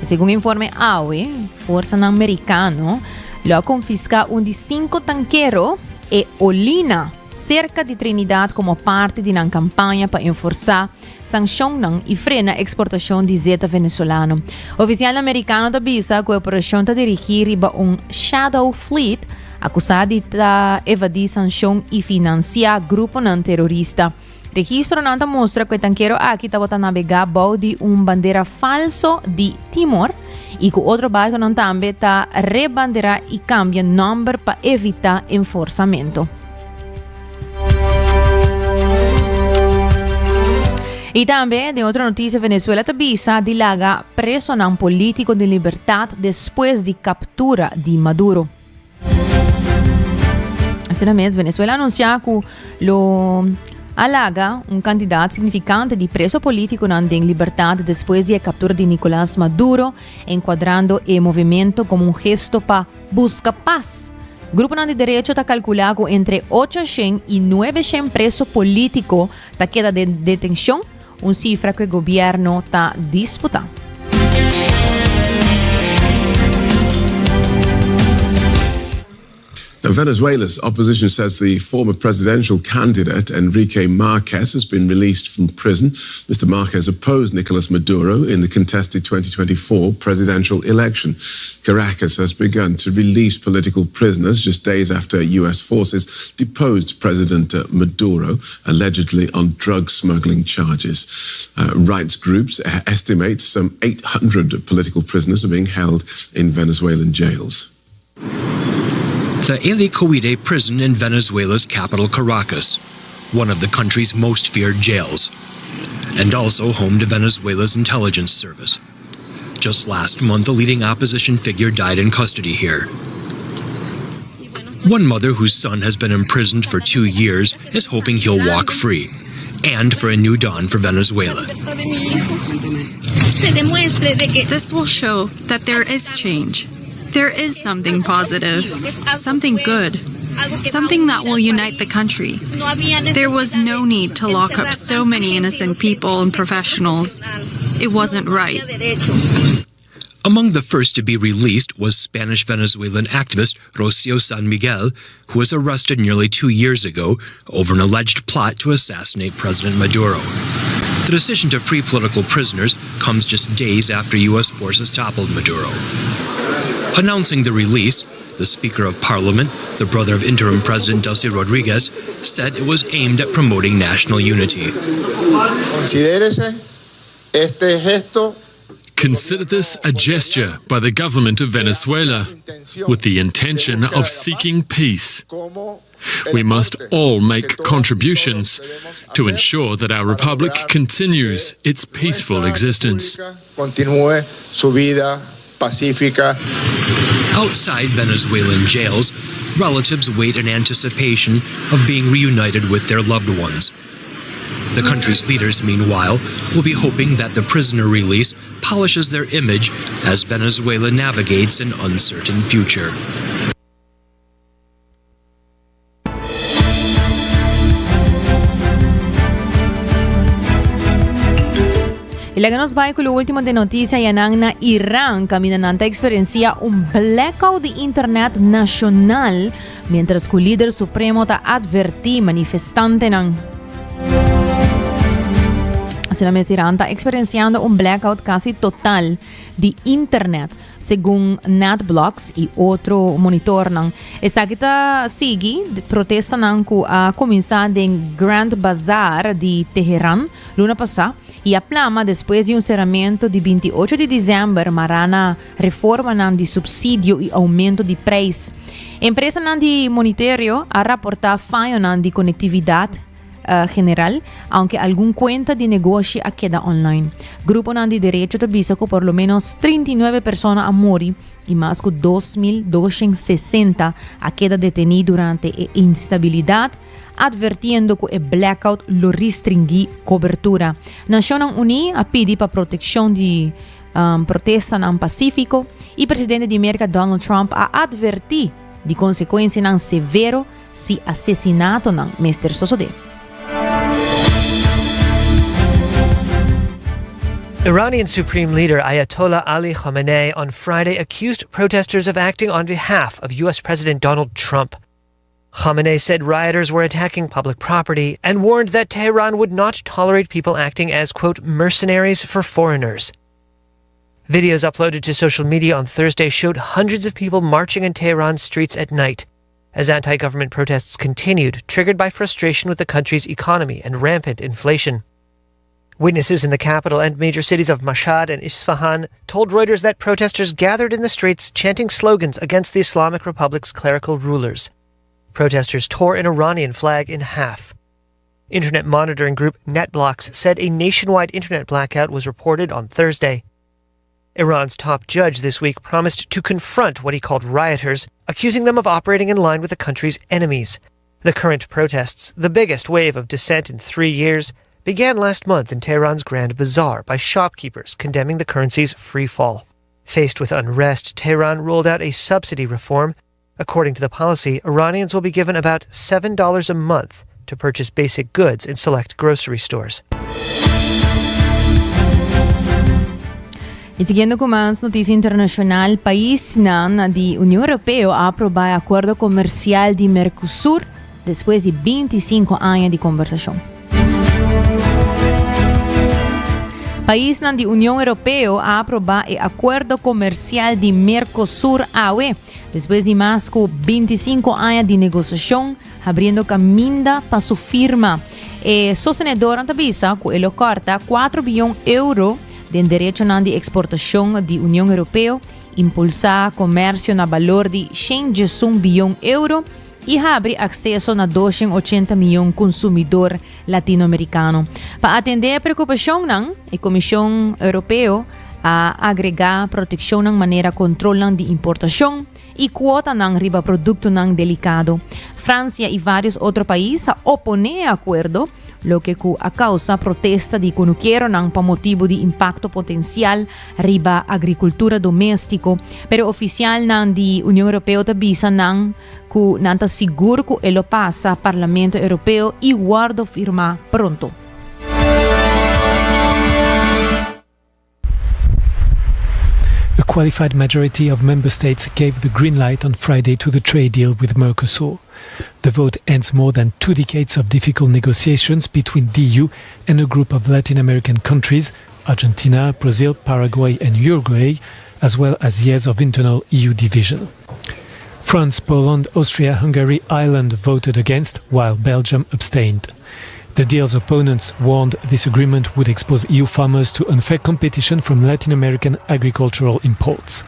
S6: Segun informe awe, forsanan mericano lo a confisca un di cinco tankero e Olina cerca di Trinidad como parti di nan campaña pa enforsa sanccionnan y frena exportacion di zeta venezolano. Oficialnan mericano ta bisa cu e operacion ta dirigi riba un shadow fleet acusa di ta evadi sancion y financia gruponan terorista. Registronan ta mustra ku e tankero aki tabata nabegá bou di un bandera falso di Timor i ku otro barkonan tambe ta rebanderá i kambia nòmber pa evitá enforsamentu. I tambe, den otro notisia, Venezuela ta bisa di laga presonan polítiko den libertat despues di kaptura di Maduro. Asina mes, Venezuela a anuncia cu lo a laga un cantidad significante di preso politiconan den libertad despues di e captura di Nicolas Maduro, encuadrando e movimento como un gesto pa busca paz. Gruponan di derecho ta calcula cu entre 800 y 900 preso politico ta keda den detencion, Un sifra ku e gobièrnu ta disputá.
S21: Now, Venezuela's opposition says the former presidential candidate, Enrique Marquez, has been released from prison. Mr. Marquez opposed Nicolas Maduro in the contested 2024 presidential election. Caracas has begun to release political prisoners just days after U.S. forces deposed President uh, Maduro, allegedly on drug smuggling charges. Uh, rights groups estimate some 800 political prisoners are being held in Venezuelan jails.
S22: The Helicoide prison in Venezuela's capital, Caracas, one of the country's most feared jails, and also home to Venezuela's intelligence service. Just last month, a leading opposition figure died in custody here. One mother whose son has been imprisoned for two years is hoping he'll walk free and for a new dawn for Venezuela.
S23: This will show that there is change. There is something positive, something good, something that will unite the country. There was no need to lock up so many innocent people and professionals. It wasn't right.
S22: Among the first to be released was Spanish Venezuelan activist Rocio San Miguel, who was arrested nearly two years ago over an alleged plot to assassinate President Maduro. The decision to free political prisoners comes just days after U.S. forces toppled Maduro. Announcing the release, the Speaker of Parliament, the brother of interim President Delcy Rodriguez, said it was aimed at promoting national unity.
S24: Considérese este gesto
S25: Consider this a gesture by the government of Venezuela with the intention of seeking peace. We must all make contributions to ensure that our republic continues its peaceful existence.
S24: Continúe su vida pacífica.
S22: Outside Venezuelan jails, relatives wait in anticipation of being reunited with their loved ones. The country's leaders, meanwhile, will be hoping that the prisoner release polishes their image as Venezuela navigates an uncertain future.
S6: Y laga nos bai cu lo ultimo de noticia yanan na Iran caminda nan ta experiencia un blackout di internet nacional mientras cu lider supremo ta adverti manifestantenan. Asina mes Iran ta experienciando un blackout casi total di internet. Segun NetBlocks y otro monitornan, esaki ta sigui protestanan cu a cuminsa den Grand Bazaar di Teheran luna pasa y a plama despues di un ceramento di 28 di december mara na reformanan di subsidio y aumento di prijs. Empresanan di monitoreo a raporta fayonan di conectividad general, aunke algun cuenta di negoshi a keda online. Gruponan di derecho ta bisa cu por lo menos 39 persona a muri y mas cu 2.260 a keda deteni durante e instabilidad, advertiendo cu e blackout lo restringui cobertura. Nacionnan Uni a pidi pa proteccion di protestanan pacifico y presidente di Merca Donald Trump a adverti di consecuencianan severo si asesinatonan mester sosodé.
S26: Iranian Supreme Leader Ayatollah Ali Khamenei on Friday accused protesters of acting on behalf of U.S. President Donald Trump. Khamenei said rioters were attacking public property and warned that Tehran would not tolerate people acting as, quote, mercenaries for foreigners. Videos uploaded to social media on Thursday showed hundreds of people marching in Tehran's streets at night as anti government protests continued, triggered by frustration with the country's economy and rampant inflation. Witnesses in the capital and major cities of Mashhad and Isfahan told Reuters that protesters gathered in the streets chanting slogans against the Islamic Republic's clerical rulers. Protesters tore an Iranian flag in half. Internet monitoring group NetBlocks said a nationwide internet blackout was reported on Thursday. Iran's top judge this week promised to confront what he called rioters, accusing them of operating in line with the country's enemies. The current protests, the biggest wave of dissent in three years, began last month in Tehran's Grand Bazaar by shopkeepers condemning the currency's free fall. Faced with unrest, Tehran rolled out a subsidy reform. According to the policy, Iranians will be given about $7 a month to purchase basic goods in select grocery stores.
S6: Y siguiendo cu mas noticia internacional, paisnan di Union Europeo a aproba e acuerdo comercial di Mercosur despues di 25 aña di conversacion. Paisnan di Union Europeo a aproba e acuerdo comercial di Mercosur awe, despues di mas cu 25 aña di negociacion, habriendo caminda pa su firma. E sostenedornan ta bisa cu e lo corta 4 biyon euro den derechonan di eksportashon di Union Europeo, impulsá komersio na balor di 111 biyon euro i habri akseso na 280 miyon konsumidor latinoamerikano. Pa atendé e preokupashonnan, e Komishon Europeo a agregá protekshonnan manera kontrolnan di importashon, i kuotanan riba produktonan delikado. Fransia i vários otro pais a oponé e akuerdo, loke ku a kousa protesta di kunukeronan pa motibu di impakto potensial riba agrikultura doméstiko. Pero ofisialnan di Union Europeo ta bisa nan ku nan ta sigur ku e lo pasa Parlamento Europeo i wòrdu firmá pronto.
S1: A qualified majority of member states gave the green light on Friday to the trade deal with Mercosur. The vote ends more than two decades of difficult negotiations between the EU and a group of Latin American countries, Argentina, Brazil, Paraguay and Uruguay, as well as years of internal EU division. France, Poland, Austria, Hungary, Ireland voted against, while Belgium abstained. The deal's opponents warned this agreement would expose EU farmers to unfair competition from Latin American agricultural imports.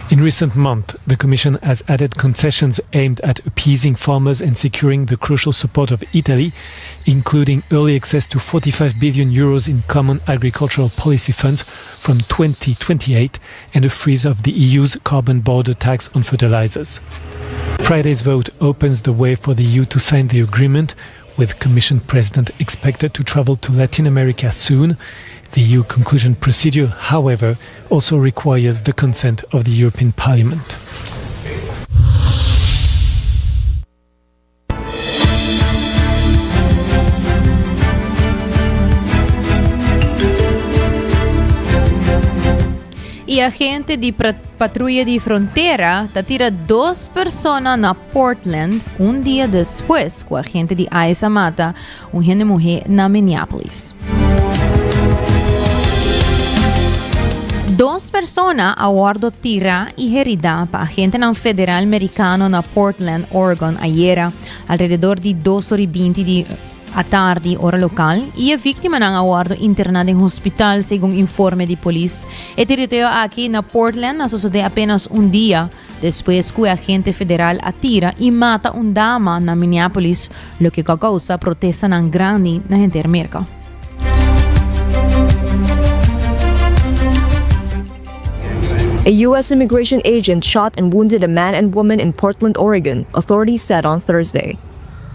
S1: In recent months, the Commission has added concessions aimed at appeasing farmers and securing the crucial support of Italy, including early access to 45 billion euros in common agricultural policy funds from 2028 and a freeze of the EU's carbon border tax on fertilizers. Friday's vote opens the way for the EU to sign the agreement, with Commission President expected to travel to Latin America soon. The EU conclusion procedure, however, also requires the consent of the European Parliament.
S6: E agente di patruya di frontera ta tira dos persona na Portland un dia despues ku agente di ICE a mata un hende muhé na Minneapolis. Dos persona a wòrdu tirá i heridá pa agentenan federal merikano na Portland, Oregon ayera alrededor di dos ora i binti di atardi ora lokal i e víktimanan a wòrdu interná den hospital segun informe di polis. E tiroteo aki na Portland a sosodé apenas un dia Despues ku e agente federal a tira i mata un dama na Minneapolis, loke ku a kousa protestanan grandi na henter Merka.
S3: A U.S. immigration agent shot and wounded a man and woman in Portland, Oregon, authorities said on Thursday.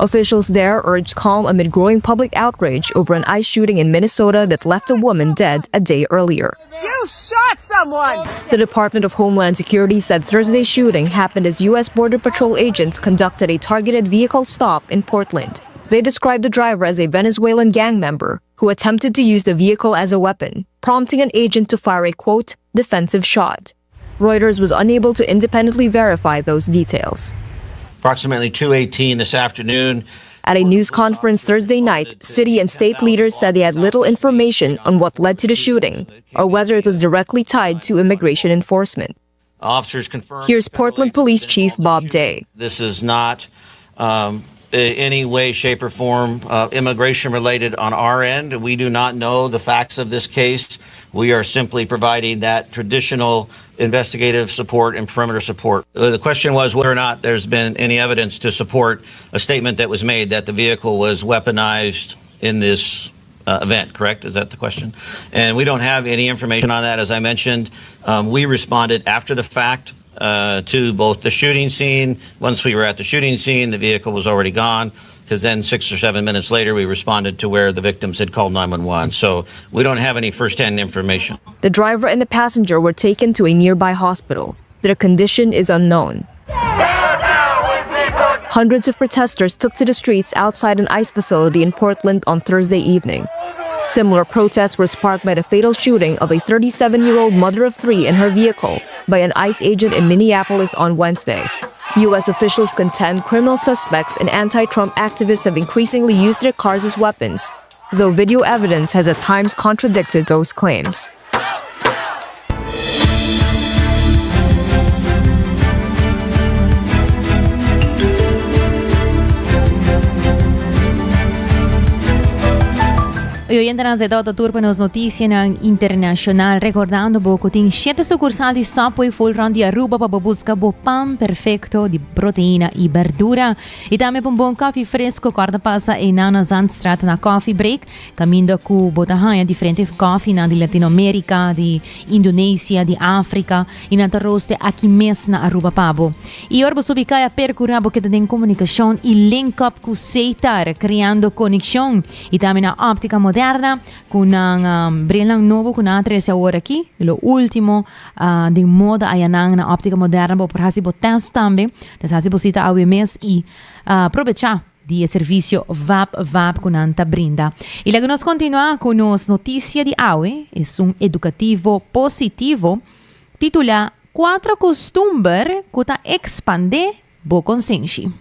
S3: Officials there urged calm amid growing public outrage over an ICE shooting in Minnesota that left a woman dead a day earlier.
S4: You shot someone!
S3: The Department of Homeland Security said Thursday's shooting happened as U.S. Border Patrol agents conducted a targeted vehicle stop in Portland. They described the driver as a Venezuelan gang member who attempted to use the vehicle as a weapon, prompting an agent to fire a quote, defensive shot. Reuters was unable to independently verify those details.
S5: Approximately 2:18 this afternoon,
S3: At a news conference Thursday night, city and state leaders said they had little information on what led to the shooting or whether it was directly tied to immigration enforcement.
S5: Officers confirmed.
S3: Here's Portland Police Chief Bob Day.
S5: This is not um, any way, shape, or form uh, immigration related on our end. We do not know the facts of this case. We are simply providing that traditional investigative support and perimeter support. Uh, the question was whether or not there's been any evidence to support a statement that was made that the vehicle was weaponized in this uh, event, correct? Is that the question? And we don't have any information on that. As I mentioned, um, we responded after the fact uh, to both the shooting scene. Once we were at the shooting scene, the vehicle was already gone because then six or seven minutes later, we responded to where the victims had called 911. So we don't have any firsthand information.
S3: The driver and the passenger were taken to a nearby hospital. Their condition is unknown. Hundreds of protesters took to the streets outside an ICE facility in Portland on Thursday evening. Similar protests were sparked by the fatal shooting of a 37 year old mother of three in her vehicle by an ICE agent in Minneapolis on Wednesday. U.S. officials contend criminal suspects and anti Trump activists have increasingly used their cars as weapons, though video evidence has at times contradicted those claims.
S6: E oyentenan esei tabata tur pa nos noticianan internacional. Recordando bo cu tin shete sucursal di Subway full rond di Aruba pa bo busca bo pan perfecto di proteina y berdura. Y tambe pa un bon koffie fresco corda pasa einan na Zandstraat na Coffee Break. Caminda cu bo ta haña diferente koffienan di Latinoamerica, di Indonesia, di Africa y nan ta rooste aki mes na Aruba pa bo. Y ora bo subi caya percura bo keda den comunicacion y link up cu Seitar, creando conexion y tambe na Optica Moderna cu nan brilnan nobo cu nan a trece awor aki, lo ultimo den moda ayanan na Optica Moderna bo por haci bo test tambe. Dus haci bo cita awe mes y probecha. Di e servisio Vap Vap ku nan ta brinda. I laga nos kontinuá ku nos notisia di awe, esun edukativo positivo, titulá Kuatro kustumber ku ta ekspandé bo konsenshi.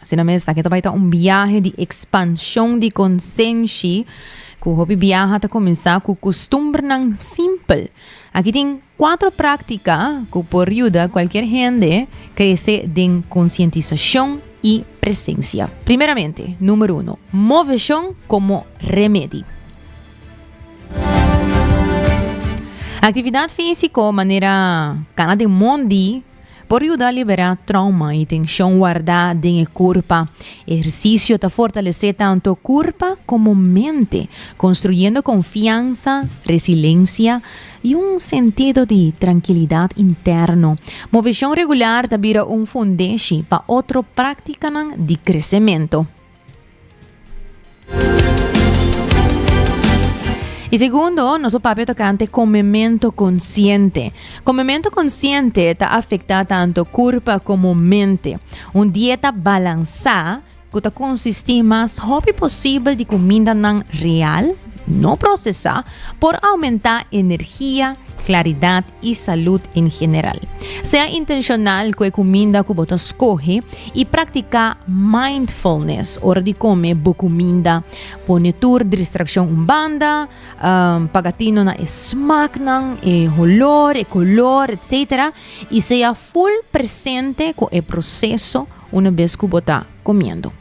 S6: Asina mes, aki ta bai ta un biahe di ekspanshon di konsenshi ku hopi biaha ta kuminsá ku kustumbernan simpel. Aki tin Cuatro práctica cu por yuda cualkier hende crece den concientisacion y presencia. Primeramente, numero uno, movecion como remedi. Actividad físico manera cana den mondi por yuda liberá trauma y tension wardá den e curpa. Ehercicio ta fortalece tanto curpa como mente, construyendo confiansa, resiliencia, i un sentido di trankilidat interno. Moveshon regular ta bira un fundeshi pa otro práktikanan di kresementu. I segundo, nos a papia tokante komementu konsiente. Komementu konsiente ta afektá tantu kurpa komo mente. Un dieta balansá ku ta konsistí mas hopi posibel di kumindanan real, no prosesá, por oumentá energia, klaridat i salud en general. Sea intenshonal ku e kuminda ku bo ta skohe i praktiká mindfulness ora di kome bo kuminda. Pone tur distrakshon un banda, paga tino na e smaknan, e holor, e kolor, etcetera, i sea full presente ku e proseso Una bes ku bo ta komiendo.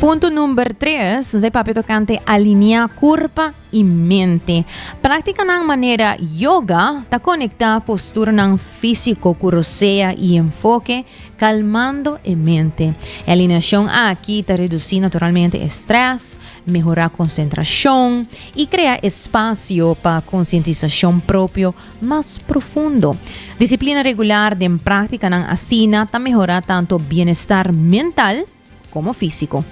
S6: Punto number tres, nos a papia tokante alineá kurpa i mente. Práktikanan manera yoga ta konektá posturanan físiko ku rosea i enfoke, kalmando e mente. E alineashon aki ta redusí naturalmente e strès, mehorá konsentrashon i krea espasio pa konsientisashon propio mas profundo. Disiplina regular den práktikanan asina ta mehorá tanto bienestar mental komo físiko.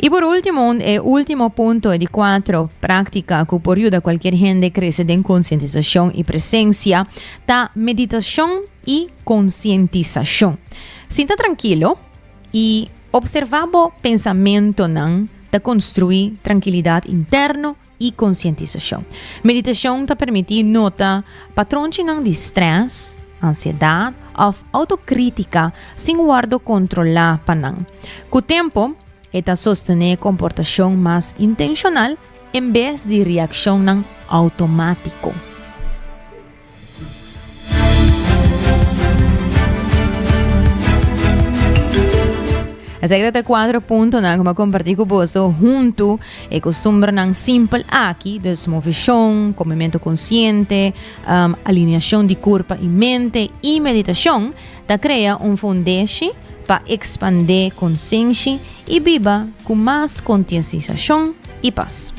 S6: I por último, e último punto, e di kuatro práktika ku por yuda kualkier hende krese den konsientisashon i presensia ta meditashon i konsientisashon. Sinta trankilo i Observá bo pensamentonan ta konstruí trankilidat interno i konsientisashon. Meditashon ta permití nota patronchinan di strès, ansiedat òf outokrítika sin wòrdu kontrolá pa nan. Ku tempu, e ta sostené komportashon mas intenshonal en bes di reakshonnan outomátiko. Esaki ta e kuatro puntonan ku mi a kompartí ku boso huntu e kustumbernan simpel aki, dus moveshon, komementu konsiente, alineashon di kurpa i mente i meditashon ta krea un fundeshi pa ekspandé konsenshi i biba ku mas kontiensisashon i pas.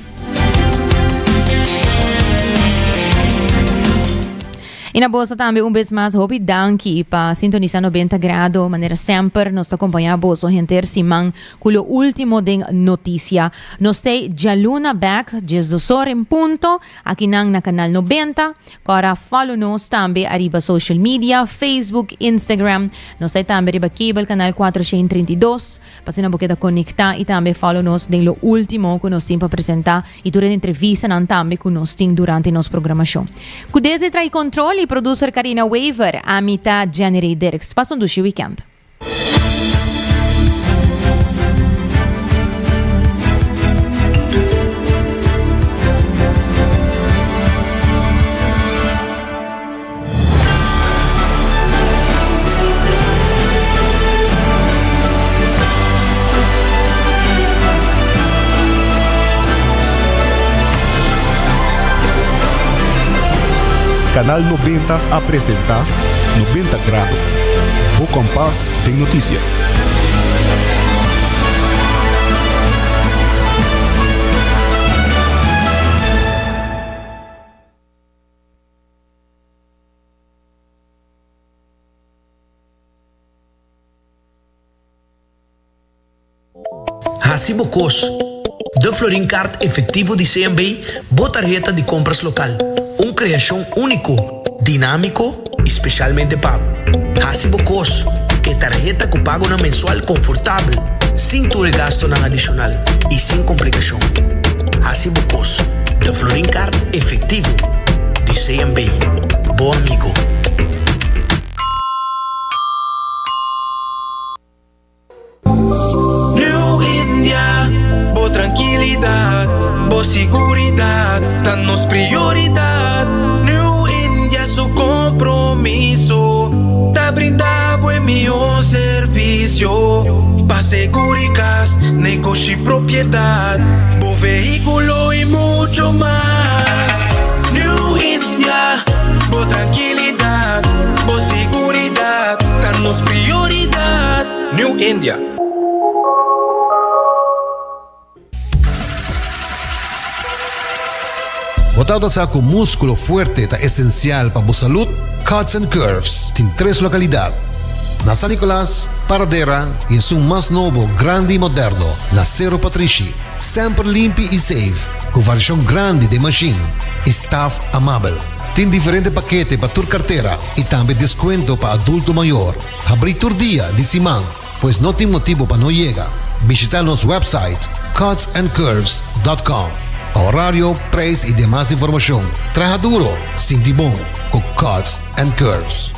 S6: I na boso tambe un bes mas hopi danki pa sintonisa 90 Grado. Manera semper nos ta kompañá boso henter siman ku lo último den notisia. Nos t'ei djaluna bèk diesdos or en punto akinan na Kanal 90. Kòrda follow nos tambe ariba social media, Facebook, Instagram. Nos t'ei tambe riba cable kanal 432. Pa asina bo keda konektá i tambe follow nos den lo último ku nos tin pa presentá i tur e entrevistanan tambe ku nos tin durante nos programashon. Ku desde tra'i kontrol i producer Karina Wever, ami ta Jenny Dirks. Pasa un dushi wikènt.
S7: Canal 90 a presenta 90 Grado, bo kompas den notisia.
S8: Hasi bo kos. De Florin Card Efectivo di CMB, bo tarheta di kompras lokal. Un kreashon úniko, dinámiko i spesialmente pa bo. Hasi bo kos. E tarheta ku pagonan mensual konfortabel, sin tur e gastunan adishonal i sin komplikashon. Hasi bo kos. De Florin Card Efectivo di CMB. Bo amigo.
S9: New India, bo trankilidat, bo siguridat ta nos prioridat. New India su kompromiso ta brinda bo e mihó servisio pa seguri kas, negoshi, propiedat, bo vehíkulo i mucho mas. New India, bo trankilidat, bo siguridat ta nos prioridat. New India.
S10: Bo tabata sa ku múskulo fuerte ta esensial pa bo salud? Cuts and Curves tin tres lokalidat, na San Nicolas, Paradera i esun mas nobo, grandi i moderno na Sero Patrishi. Semper limpi i safe, ku variashon grandi den mashin i staf amabel. Tin diferente pakete pa tur kartera i tambe deskuento pa adulto mayor. Habrí tur dia di siman, pues no tin motibu pa no yega. Bishita nos website cutsandcurves.com pa horario, prijs i demas informashon. Traha duro, sinti bon ku Cuts and Curves.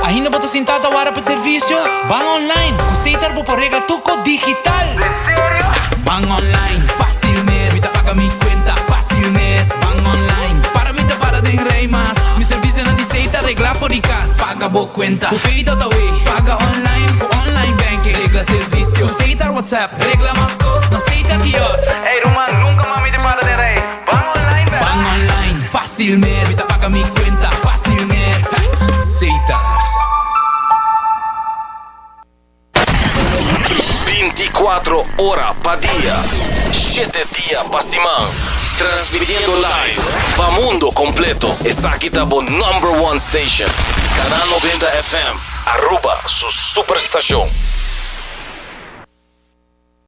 S11: Ainda bo ta sintá ta wara pa servisio? Ban online! Ku Setar bo por regla tur kos digital! Den serio? Ban online, fásil mes! Mi ta paga mi kuenta, fásil mes! Ban online, para mi ta para den rei mas! Mi servisionan di Setar reglá for di kas! Paga bo kuenta ku Pay.awe! Paga online ku online banking! Regla servisio ku Setar WhatsApp! Regla mas kos na Setar Kiosk! Ey ruman, nunka mas mi ta para den rei! Ban online bèl! Ban online, fásil mes! Mi ta paga mi kuenta, fásil mes! Setar.
S12: 24 ora pa dia, shete dia pa siman, transmitiendo live pa mundo completo. Esaki ta bo number one station, Canal 90 FM, Aruba su superstacion.